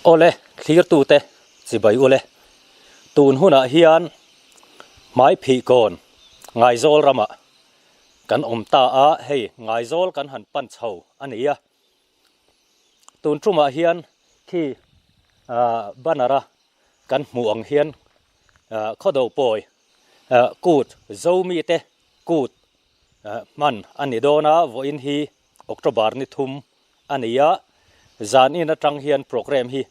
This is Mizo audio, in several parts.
Awle, thlirtute chibai ule. Tun hunah hian Hmaiphihkawn Ngaizawl ramah kan awm ta a, hei Ngaizawl kan han pan chho a ni a. Tun tumah hian khi banner a kan hmuh ang hian khawdo pawi kut Zomite kut hman a ni dawn a, vawiin hi October ni thum a ni a, zan in atang hian programme hi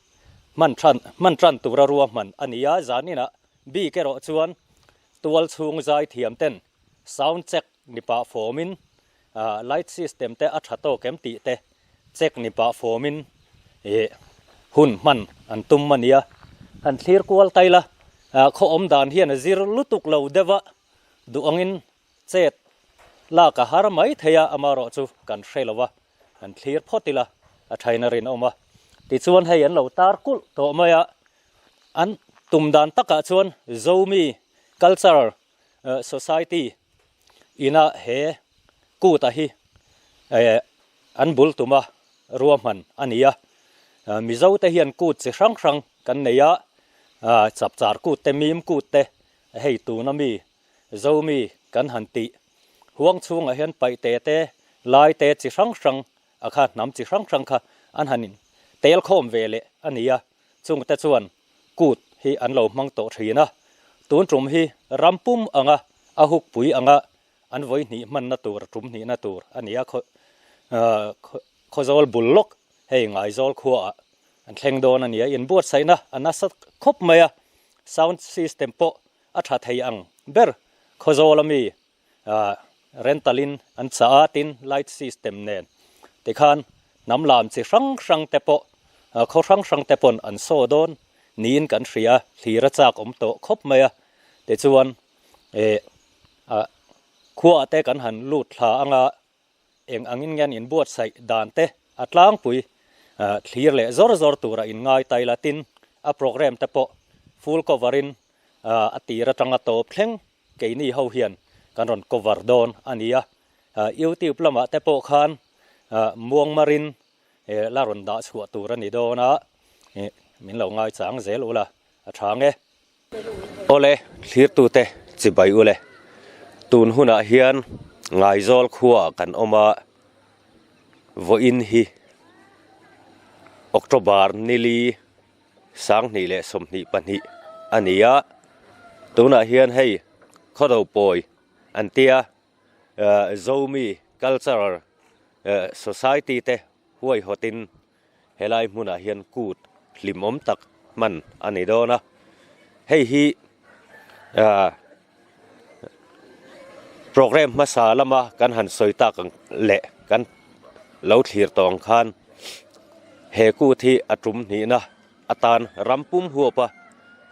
hman than hman tan tura ruahman a ni a, zan inah bik erawh chuan tual chhung zai thiam ten sound check ni pah fawmin light system te a tha tawk em tih te check ni pah fawmin ih hun hman an tum a ni a, han thlir kual tai la khaw awm dan hian a zir lutuk lo deuh a, duh angin Chet lak a har mai thei a, amarawh chu kan hre lo a, kan thlir phawt ila a thain a rinawm a. Tichuan hei an lo tar kulh tawh mai a, an tum dan takah chuan Zomi Cultural Society ina he kut a hi an bul tum a ruahman a ni a. Mizo te hian kut chi hrang hrang kan nei a, chapchar kut te, mim kut te, hei tuna mi Zomi kan han tih huang chhungah hian paihte te, lai te chi hrang hrang a kha hnam chi hrang hrang kha an han in tel khawm ve leh a ni a, chungte chuan kut hi an lo hmang tawh thin a, tun tum hi ram pum anga a huk pui anga an vawi hnih hmanna tur tum hnihna tur a ni a, khaw Khawzawl bul lawk hei Ngaizawl khuaah an thleng dawn a ni a, inbuatsaihna a nasa khawp mai a, sound system pawh a tha thei ang ber Khawzawl ami rental in an chah a tin light system nen tikhan hnam lam chi hrang hrang te pawh khaw hrang hrang te pawn an saw dawn niin kan hria thlir a chak awm tawh khawp mai a tichuan eh khuaah te kan han lut thla anga Eng angin nge an inbuatsaih dan te a tlangpui thlir leh zawr zawr tura inngai tai la tin a programme te pawh full cover in a tir atanga tawp thleng keini ho hian kan rawn cover dawn a ni a. YouTube lamah te pawh khan muangmarin la rawn dah chhuah tur a ni dawn a, min lo ngaichang zel ula a tha nge. Awle, thlirtute chibai ule. Tun hunah hian Ngaizawl khuaah kan awm a, vawiin hi October nili 2022 a ni a, tunah hian hei Khawdo Pawi an tia Zomi Cultural Society te huaihawtin Helai hmunah hian kut hlimawm tak hman a ni dawn a, hei hi ah programme hmasa lama kan han sawi tak ang leh kan lo thlir tawh ang khan he kut hi a tum hnihna atan ram pum huapa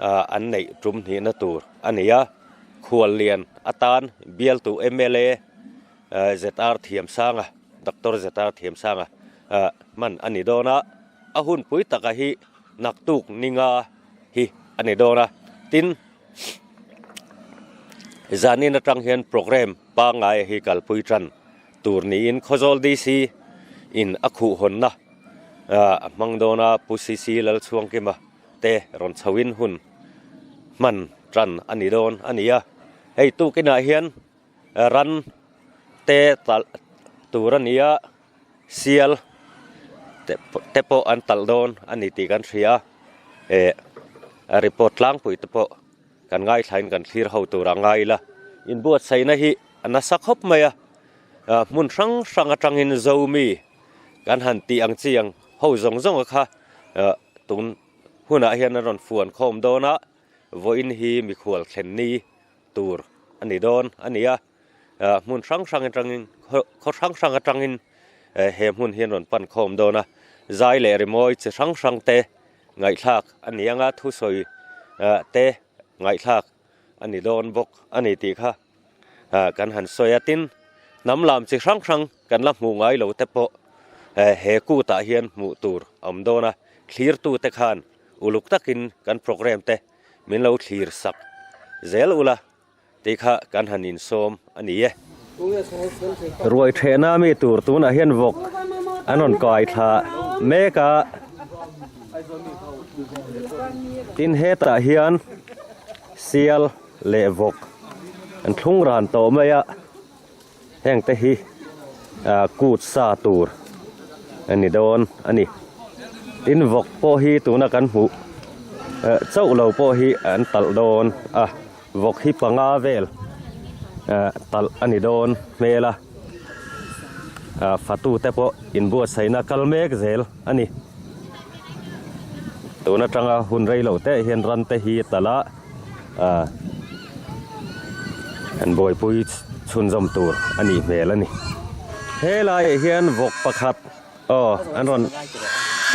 ah an neih tum hnihna tur a ni a, khuallian atan bialtu mla ZR Thiamsanga Doctor ZR Thiamsanga hman a ni dawn a, a hunpui taka hi naktuk ninga hi a ni dawn a, tin zanin atang hian programme pangngai hi kalpui tan tur niin Khawzawl DC in a khuh hawnna a hmang dawn a, Pu CC Lalchhuangkima te rawn chhoin hun hman tan a ni dawn a ni a, hei tukinah hian ran te talh tur a ni a sial te pawh an talh dawn a ni tih kan hria a eh a report tlangpui te pawh kan ngaithlain kan thlir ho tur a ngai ila inbuatsaihna hi a nasa khawp mai a hmun hrang hrang atangin zomi kan han tih ang chi ang ho zawng zawng a kha tun hunah hian an rawn fuan khawm dawn a vawiin hi mikhual thlen ni tur a ni dawn a ni a, hmun hrang hrang atangin khaw hrang hrang atangin he hmun hi an rawn pan khawm dawn a, zai leh rimawi chi hrang hrang te ngaihthlak a ni ang a, thusawi te ngaihthlak a ni dawn bawk a ni tih kha kan han sawi a, tin hnam lam chi hrang hrang kan la hmuh ngai lo te pawh he kutah hian hmuh tur a awm dawn a, thlirtute khan uluk takin kan programme te Min lo thlir sak zel ula tih kha kan han insawm a ni e. Ruai thehna mi tur tunah hian vawk an rawn kai thla mek a. Tin hetah hian sial leh vawk an thlung ran tawh mai a, heng te hi ah kut sa tur a ni dawn a ni. Tin vawk pawh hi tuna kan hmuh eh chauh lo pawh hi an talh dawn a, vawk hi panga vel eh talh a ni dawn hmel a, ah fatu te pawh inbuatsaihna kal mek zel a ni. Tun atanga hun rei lo te hian ran te hi talh a ah an buaipui chhunzawm tur a nih hmel a ni. He laiah hian vawk pakhat aw an rawn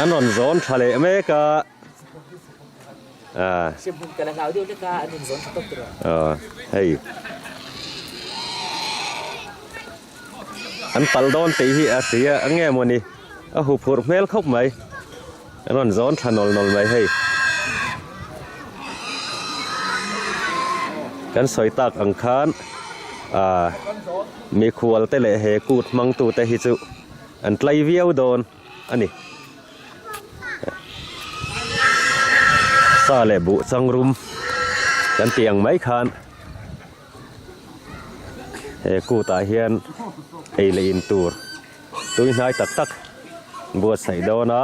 an rawn zawn tha leh mek a ah aw hei an pal dawn tih hi a hria a nge mawni a huphurh hmel khawp mai an rawn zawn tha nawl nawl mai hei kan sawi tak ang khan ah mikhual te leh he kut hmang tu te hi chu an tlai viau dawn a ni sa leh buh changrum kan tih ang mai khan. He kutah hian ei leh in tur tui hnai tak tak buatsaih dawn a.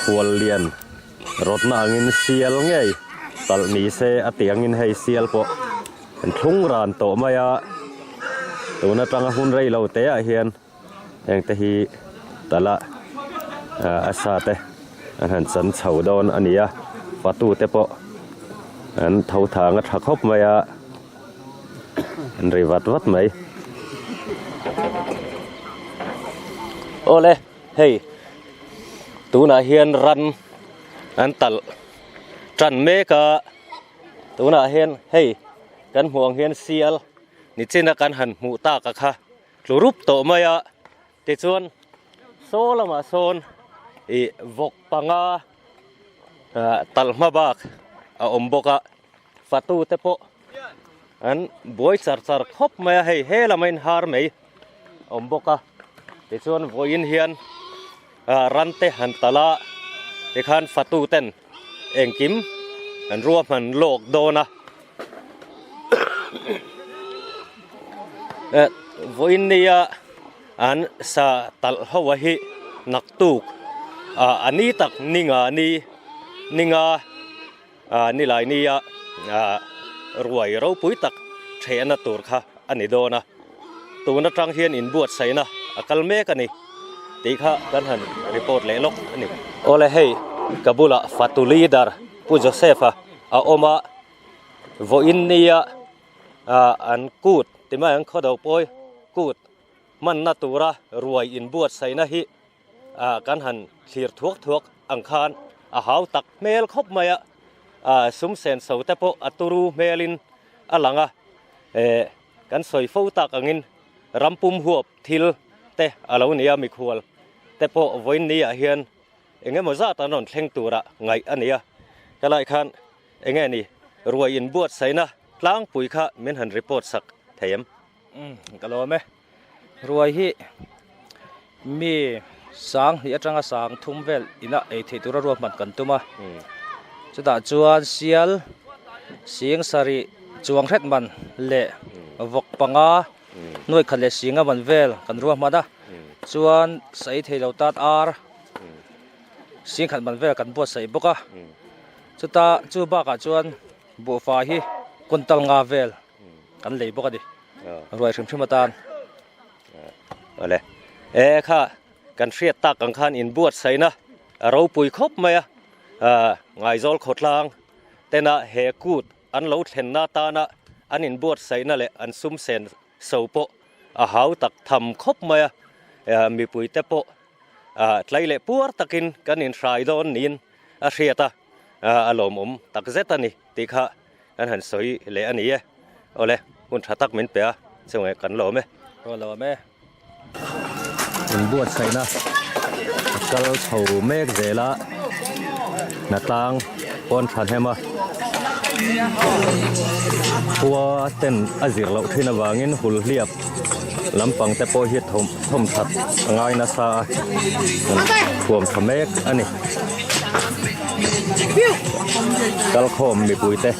Khuallian rawtna angin sial ngei talh ni se a tih angin hei sial pawh an thlung ran tawh mai a. Tun atanga hun rei lo te ah hian. Heng te hi tala a sa te an han chan chho dawn a ni a, fatu te pawh an tho thang a tha khawp mai a, an ri vat vat mai. Awle hei tunah hian ran an talh tan mek a, tunah hian hei kan hmuh ang hian sial nichina kan han hmuh tak a kha. Tlu rup tawh mai a, tichuan saw lamah sawn ih vawk panga ah talh hma bak a awm bawk a, fatu te pawh an buai char char khawp mai a, hei he lama inhar mai a awm bawk a, tichuan vawiin hian ah ran te han talh a, tikhan fatu ten engkim an ruahman lawk dawn a. Eh vawiin nia an sa talh ho a hi naktuk ah a ni tak ni nga ni ni nga ah nilai nia ah ruai ropui tak thehna tur kha a ni dawn a tun atang hian inbuatsaihna a kal mek a ni tih kha kan han report leh lawk a ni. Awle hei ka bulah fatu leader Pu Joseph a a awm a vawiin nia ah an kut ti mai ang khawdo pawi kut hmanna tura ruai inbuatsaihna hi ah kan han thlir thuak thuak ang khan a hau tak hmel khawp mai a ah sum sen so te pawh a turu hmelin a lang a eh kan sawi fo tak angin ram pum huap thil te a lo ni a mikhual te pawh vawiin niah hian eng emaw zat an rawn thleng tura ngaih a ni a helai khan eng nge ni ruai inbuatsaihna tlangpui kha min han report sak thei em? Umm ka lawm e. Ruai hi mi sang hnih atanga sang thum vel ina ei theih tura ruahman kan tum a. Chutah chuan sial sing sarih chuang hret man leh vawk panga nuai khat leh singa man vel kan ruahman a. Chuan sa ei thei lo tan ar sing khat man vel kan buatsaih bawk a. Chuta chu bakah chuan buhfai hi quintal nga vel kan lei bawk a ni ruai hrim hrim atan. Awle e kha kan hriat tak ang khan inbuatsaihna a ropui khawp mai a Ngaizawl khawtlang tena he kut an lo thlenna atana an inbuatsaihna leh an sum sen so pawh a hau tak tham khawp mai a mipui te pawh tlai leh puar takin kan inhrai dawn niin a hriat a a lawmawm tak zet a ni tih kha Kan han sawi leh a ni e. Awle, hun tha tak min pe a, chungah kan lawm e. Ka lawm e. Inbuatsaihna a kal chho mek zel a, hnatlang pawn tha hnem a, khua ten a zir loh thin avangin hul hliap. Lampang te pawh hi thawm thawm that a ngai nasa a thuam tha mek a ni. Kalkhawm mipui te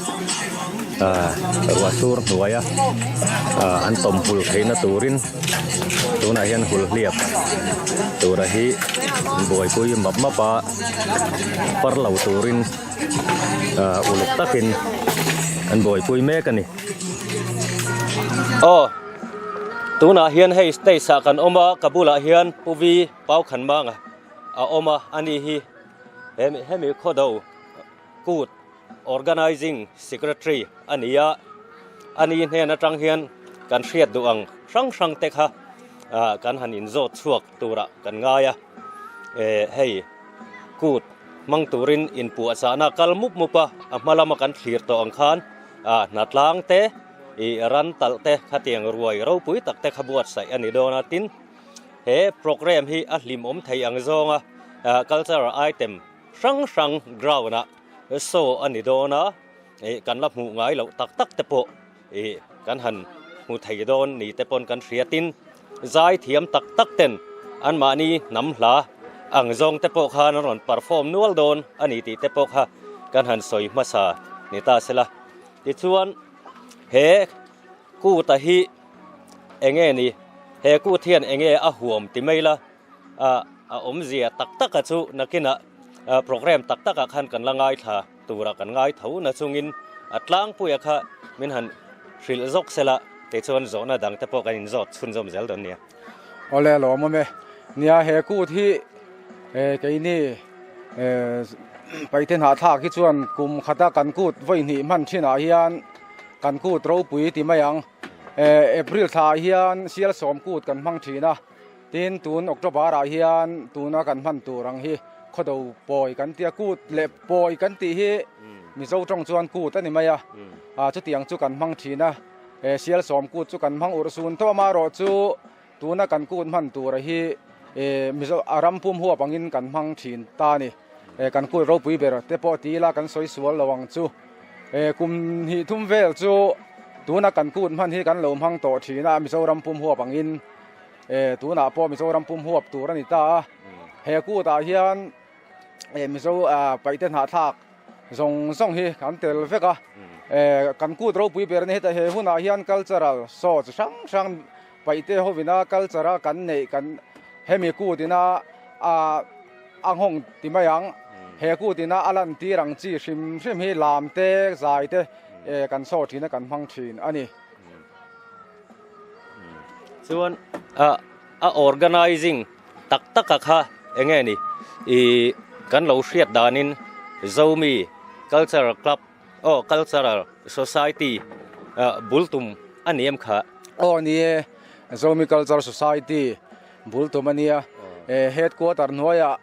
ah ruah sur hnuai a ah an tawm hul theihna turin tunah hian hul hliap tura hi buaipui map map a par lo turin ah uluk takin an buaipui mek a ni. Aw tunah hian hei stage ah kan awm a ka bulah hian Pu Vi Pau Khan Manga a awm a ani hi hemi hemi khawdo kut organizing secretary a ni a ani hnen atang hian kan hriat duh ang hrang hrang te kha ah kan han inzawt chhuak turah kan ngai a eh hei kut hmang turin inpuahchahna kal mup mup a a hma lama kan thlir tawh ang khan ah hnatlang te ih ran talh te khatiang ruai ropui tak te kha buatsaih a ni dawn a tin he programme hi a hlimawm thei ang zawnga ah cultural item hrang hrang ground ah show a ni dawn a ih kan la hmuh ngai loh tak tak te pawh ih kan han hmu thei dawn ni te pawn kan hria tin zai thiam tak tak ten anmahni hnam hla ang zawng te pawh khan an rawn perform nual dawn a ni tih te pawh kha kan han sawi hmasa ni ta sela tichuan he kut a hi eng nge ni he kut hian eng nge a huam ti mai la ah a awmzia tak tak a chu nakinah program tak takah khan kan la ngaithla tura kan ngai tho na chungin a tlangpuia kha min han hrilh zawk sela tichuan zawhna dang te pawh kan inzawt chhunzawm zel dawn nia. Awle lawm awm e. Nia he kut hi keini Paite hnahthlak hi chuan kum khata kan kut vawi hnih hman thinah hian kan kut ropui ti mai ang. April thla ah hian Sialsawm kut kan hmang thin a. Tin, tun October ah hian tuna kan hman tur ang hi khawdo pawi kan ti a, kut leh pawi kan tih hi Mizo tawng chuan kut a ni mai a, chutiang chu kan hmang thin a, Sialsawm kut chu kan hmang urh sun tawh amaherawh chu tuna kan kut hman tura hi Mizo a ram pum huap angin kan hmang thin ta a ni. Kan kut ropui ber te pawh ti ila kan sawi sual lo ang chu. Kum hnih thum vel chu tuna kan kut hman hi kan lo hmang tawh thin a, Mizoram pum huap angin. E tunah pawh Mizoram pum huap tur a ni ta a, he kutah hian e Mizo paihte hnahthlak zawng zawng hi kan tel vek a, e kan kut ropui ber a ni heta he hunah hian cultural show chi hrang hrang paihte hovina culture a kan neih kan hemi kut ina a a nghawng ti mai ang, he kut ina a lantir ang chi hrim hrim hi lam te zai te e kan show thin a kan hmang thin a ni. Chuan a a organizing tak tak a kha eng nge ni ih kan lo hriat danin Zomi cultural club aw cultural society ah bul tum a ni em kha. Aw ni e, Zomi cultural society bul tum a nia, headquarter hnuaiah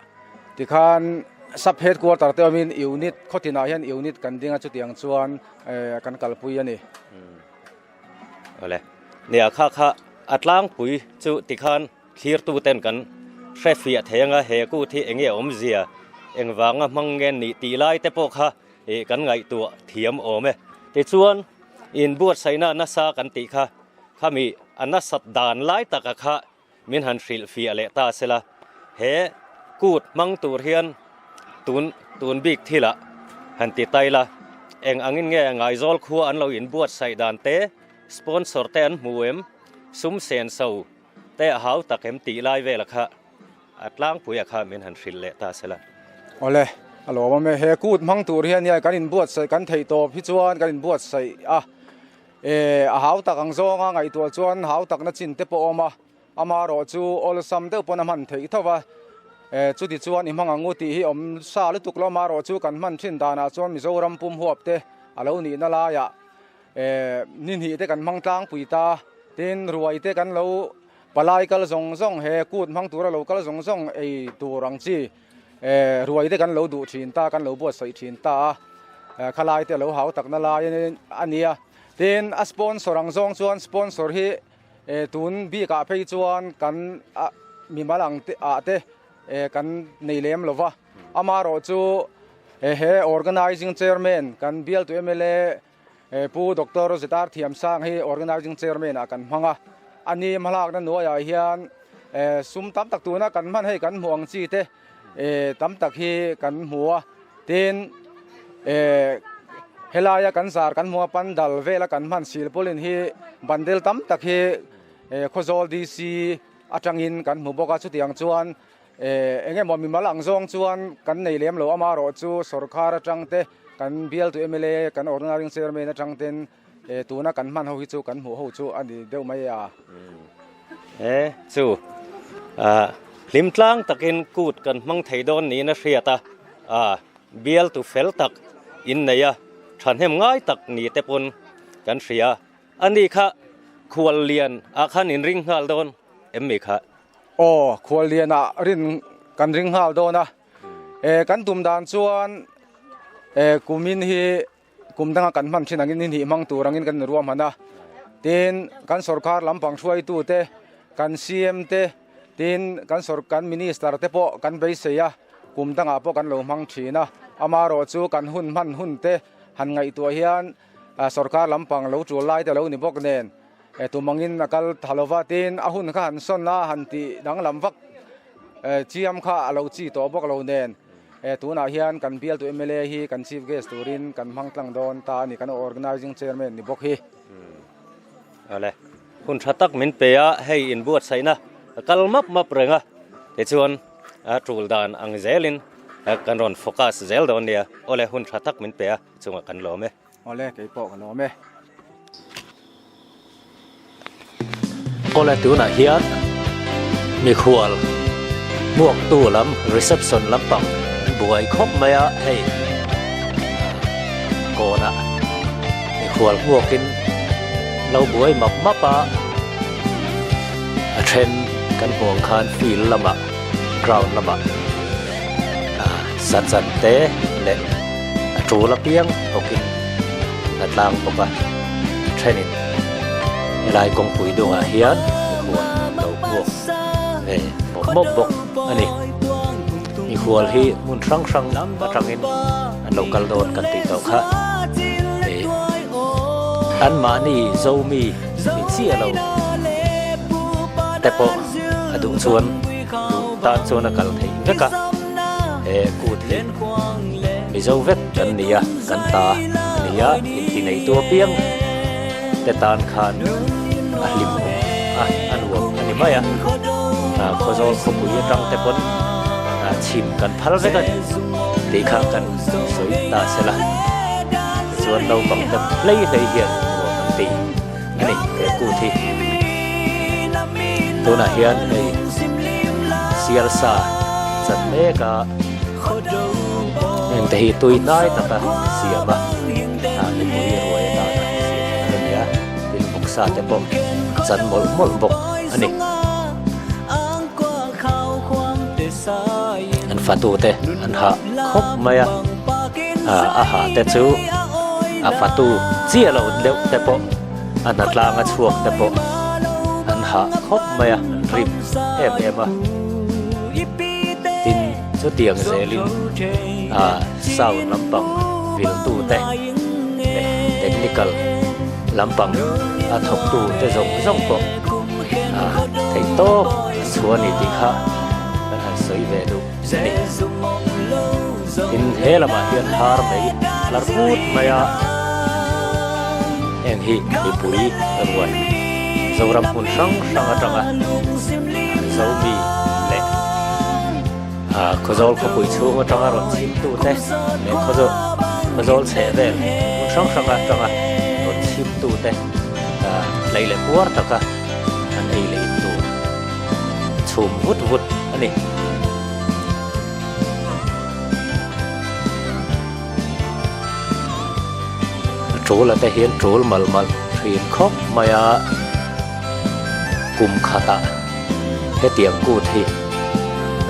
tikhan sub headquarter te awmin unit khawtinah hian unit kan ding a chutiang chuan kan kalpui a ni. Awle, nia kha kha a tlangpui chu tikhan thlirtu ten kan hre fiah thei anga he kut hi enge awmzia engvanga hmang nge nih tih lai te pawh kha ih kan ngaihtuah thiam awm e. Tichuan inbuatsaihna nasa kan tih kha khami a nasat dan lai taka kha Min han hrilh fiah leh ta sela, he kut hmang tur hian tun tun bik thilah han ti tai la, eng angin nge Ngaizawl khua an lo inbuatsaih dan te, sponsor te an hmu em, sum sen so te a hau tak em tih lai vela kha a tlangpuia kha min han hrilh leh ta sela. Awle, a lawm awm e, he kut hmang tur hian nia kan inbuatsaih kan theih tawp hi chuan kan inbuatsaih a. E, a hau tak ang zawnga ngaihtuah chuan hau takna chin te pawh a awm a, amaherawh chu awlsam deuh pawn a hman theih tho va. E, chuti chuan i hmang ang u tih hi awm sa lutuk lo, amaherawh chu kan hman thin danah chuan Mizoram pum huap te a lo nihna laiah e, ni hnih te kan hmang tlangpui ta, tin ruai te kan lo palai kal zawng zawng he kut hmang tura lo kal zawng zawng ei tur ang chi E, ruai te kan lo duh thin ta, kan lo buatsaih thin ta a, e, khalai te lo hau takna lai a nia. Tin, a sponsor ang zawng chuan sponsor hi e, tun bikah phei chuan kan a, mimal ang te ah te e, kan nei lem lo va. Amaherawh chu e, he organizing chairman kan bialtu mla e, Pu Doctor Zetar Thiamsang hi organizing chairman ah kan hmang a. A ni hmalakna hnuaiah hian sum tam tak tuna kan hman hei kan hmuh ang chi te tam tak hi kan hmu a. Tin, helaia kan zar kan hmuh a pandal vela kan hman silpaulin hi bundle tam tak hi Khawzawl DC atangin kan hmu bawk a. Chutiang chuan Eng emaw mimal ang zawng chuan kan nei lem lo amarawh chu sorkar atang te kan bialtu mla kan ordinary chairman atang ten tuna kan hman ho hi chu kan hmuh ho chu a ni deuh mai a. He chu hlim tlang takin kut kan hmang thei dawn niin a hriat a, bialtu fel tak in nei a, thahnem ngai tak ni te pawn kan hria. Ani kha khuallian ah khan in ring nghal dawn em mi kha? Aw, khuallianah rin kan ring nghal dawn a. E, kan tum dan chuan e, kumin hi kum danga kan hman thin angin ni hmang tur angin kan ruahman a. Tin, kan sorkar lampang hruaitu te, kan CM te, tin kan sor kan minister te pawh kan beisei a, kum dangah pawh kan lo hmang thin a. Amarawh chu kan hun hman hun te han ngaihtuah hian sorkar lampang lo tul lai te lo ni bawk nen, Tum angin a kal tha lova tin a hun kha han sawn a, han tih danglam vak chiam kha a lo chi tawh bawk lo nen tunah hian kan bialtu mla hi kan chief guest turin kan hmang tlang dawn ta a ni, kan organising chairman ni bawk hi. Awle, hun tha tak min pe a, hei inbuatsaihna a kal map map reng a, tichuan a tul dan ang zelin kan rawn focus zel dawn nia, awle hun tha tak min pe a chungah kan lawm e. Awle, kei pawh ka lawm e. Awle, tunah hian mikhual hmuaktu lam reception lampang an buai khawp mai a, hei kawnah mikhual hmuakin lo buai map map a, a then kan hmuh ang khan field lamah ground lamah sachan te leh A tul apiang bawkin a tlang bawk a, thenin helai kawngpui dungah hian mikhual an lo hmuak ve mawp mawp bawk a ni. Mikhual hi hmun hrang hrang atangin an lo kal dawn kan tih tawh kha. Ih anmahni Zomi ni chiah lo te pawh a duh chuan duh tan chuan a kal theih vek a, he kut hi. Mizo vek kan ni a, kan ta a ni a, inti neitu apiang te tan khan a hlim awm a, a nuam a ni mai a. Khawzawl khawpui atang te pawn chhim kan phal vek a ni tih kha kan sawi ta se la. Tichuan naupang te hlei hlei hian nuam an ti a ni he kut hi. Tunah hian hei sialsa chan mek a. Hengte hi tui hnai taka siam a, ah mipui ruai atana siam an a ni a, tin vawksa te pawh a chan mawlh mawlh bawk a ni. An fatu te an hah khawp mai a, ah a hah te chu a fatu chiah lo deuh te pawh a hna tlanga chhuak te pawh an hah khawp mai a, an rim em em a. Tin, chutiang zelin ah sound lampang viltu te leh technical lampang a thawktu te zawng zawng pawh ah theih tawp a chhuah a ni tih kha kan han sawi ve duh a ni. Tin, he lamah hian har mai lar put mai a, heng hi mipui ruai Zoram hmun hrang hrang atanga Zomi leh Khawzawl khawpui chhung atanga rawn chhimtute leh Khawzawl chheh vel hmun hrang hrang atanga rawn chhimtute hlei leh puar taka an ei leh in tur chhum vut vut a ni. A tul ate hian tul malh malh thin khawp mai a, kum khatah hetiang kut hi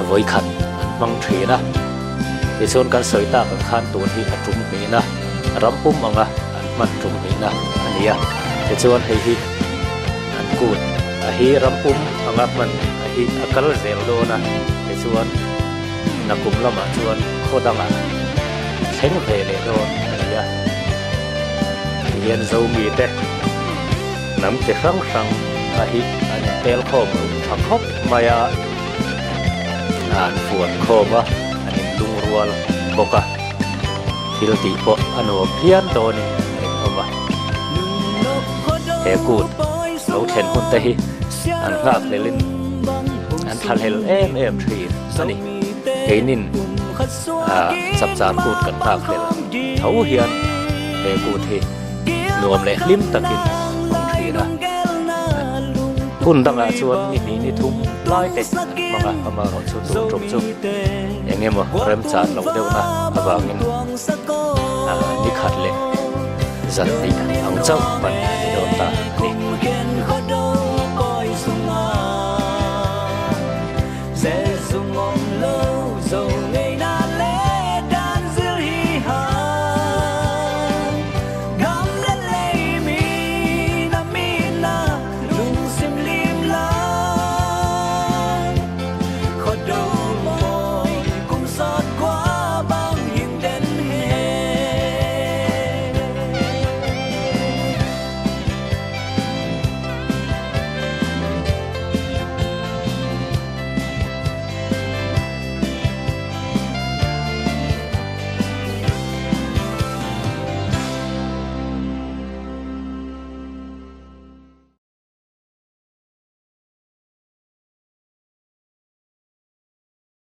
vawi khat an hmang thin a, tichuan kan sawi tak ang khan tun hi a tum hnihna ram pum anga an hman tum hnihna a ni a, tichuan hei hi an kut a hi ram pum anga hman a hi a kal zel dawn a, tichuan nakum lamah chuan khaw dangah thleng ve leh dawn a ni a, tihian Zomi te hnam chi hrang hrang. a hi an intel khawm tha khawp mai a, an fuan khawm a, an inlungrual bawk a, thil tih pawh a nuam phian dawnin a rinawm a. He kut lo thlen hun te hi an nghak hlelin an thlahlel em em thin a ni. Keinin chapchar kut kan nghak hlel ang tho hian he kut hi nuam leh hlim takin an hmang thin a. Hun dangah chuan ni hnih ni thum lai te an hmang a, amaherawhchu tun tum chu eng emaw remchan lo deuhna avangin ni khat leh zan hnih ang chauh hman a ni dawn ta a ni.